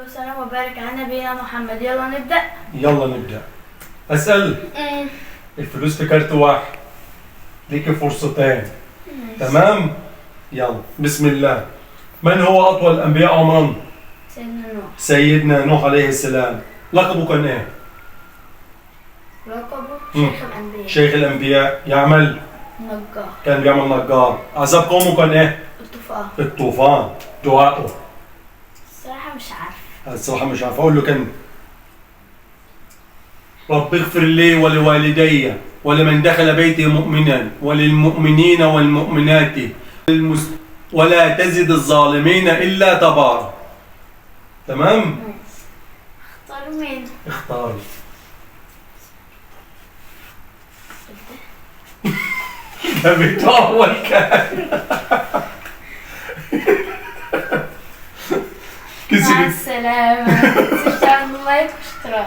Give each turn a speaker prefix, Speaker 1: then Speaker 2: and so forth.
Speaker 1: وسلم وبارك على نبينا محمد. يلا نبدأ.
Speaker 2: يلا نبدأ. أسأل. الفلوس في كارت واحد، ليك فرصتين. تمام، يلا بسم الله. من هو أطول الأنبياء عمرا؟
Speaker 1: سيدنا نوح.
Speaker 2: سيدنا نوح عليه السلام. لقبه كان إيه؟
Speaker 1: لقبه
Speaker 2: مم.
Speaker 1: شيخ الأنبياء.
Speaker 2: شيخ الأنبياء. يعمل
Speaker 1: نجار.
Speaker 2: كان بيعمل نجار. عذاب قومه كان إيه؟
Speaker 1: الطوفان.
Speaker 2: الطوفان. دعائه؟
Speaker 1: الصراحة مش عارفة.
Speaker 2: الصراحة مش عارف أقول له. كان رب اغفر لي ولوالدي ولمن دخل بيتي مؤمنا وللمؤمنين والمؤمنات ولا تزد الظالمين إلا تبارا. تمام؟
Speaker 1: ماشي، اختار مين؟
Speaker 2: اختاري. ده بتاع كان
Speaker 1: مع
Speaker 2: كسبت.
Speaker 1: السلامة، متنسوش تعملوا لايك واشتراك.